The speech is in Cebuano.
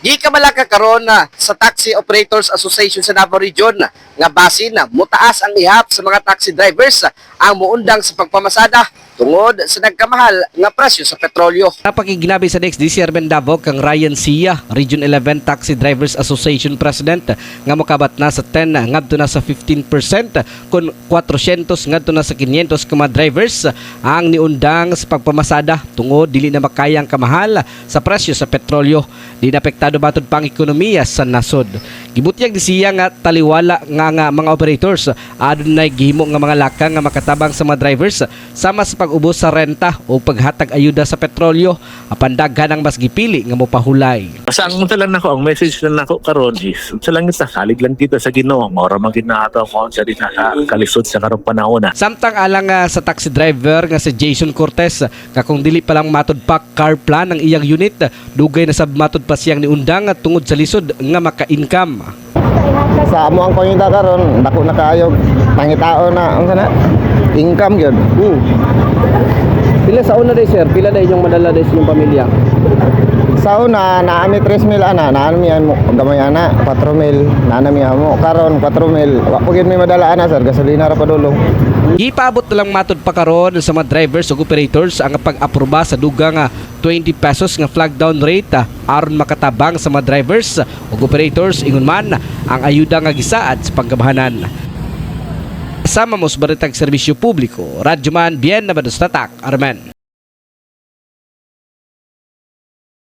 Gikabalaka karon na sa Taxi Operators Association sa Davao Region nga basin na mutaas ang ihap sa mga taxi drivers ang muundang sa pagpamasada tungod sa nagkamahal nga presyo sa petrolyo. Napakignabi sa DXDC Armen Davao kang Ryan Sia, Region 11 Taxi Drivers Association President, nga mokabat na sa 10 ngadto na sa 15% kon 400 ngadto na sa 500 ka mga drivers ang niundang sa pagpamasada tungod dili na makayang kamahal sa presyo sa petrolyo. Di na apektado matod pang ekonomiya sa nasod. Gibutyag ni siya nga taliwala nga nga mga operators adunay gihimo nga mga lakang nga makatabang sa mga drivers sama sa pag-ubos sa renta o paghatag ayuda sa petrolyo, apan daghan ang mas gipili nga mopahulay. Basta ang unsa lang nako, ang message lang nako karon is unsa lang kita, salig lang kita sa Ginoo. Mao ra man gid na ato kung sa din sa kalisod sa karong panahon na. Samtang alang sa taxi driver nga si Jason Cortez nga kung dili pa lang matod pa car plan ang iyang unit, dugay na sab matod pa siyang niundang tungod sa lisod nga maka-income. Sa amo ang pangita karon, dako na kaayo pangitao na unsa na income gyud. Pila sa una day, sir? Pila day inyong madala day sa inyong pamilya? Sa una naami 3,000 ana, naami mo gamay ana 4,000, naami amo karon 4,000. Wa po gyud mi madala ana, sir, gasolina ra padulong. Gipaabot na lang matod pa karon sa mga drivers ug operators ang pag-aproba sa dugang 20 pesos nga flag down rate aron makatabang sa mga drivers ug operators, ingon man ang ayuda nga gisaad sa panggamhanan. Sama mo sa Baritag Serbisyo Publiko, Radyoman Bien Nabados Tatak, Armen.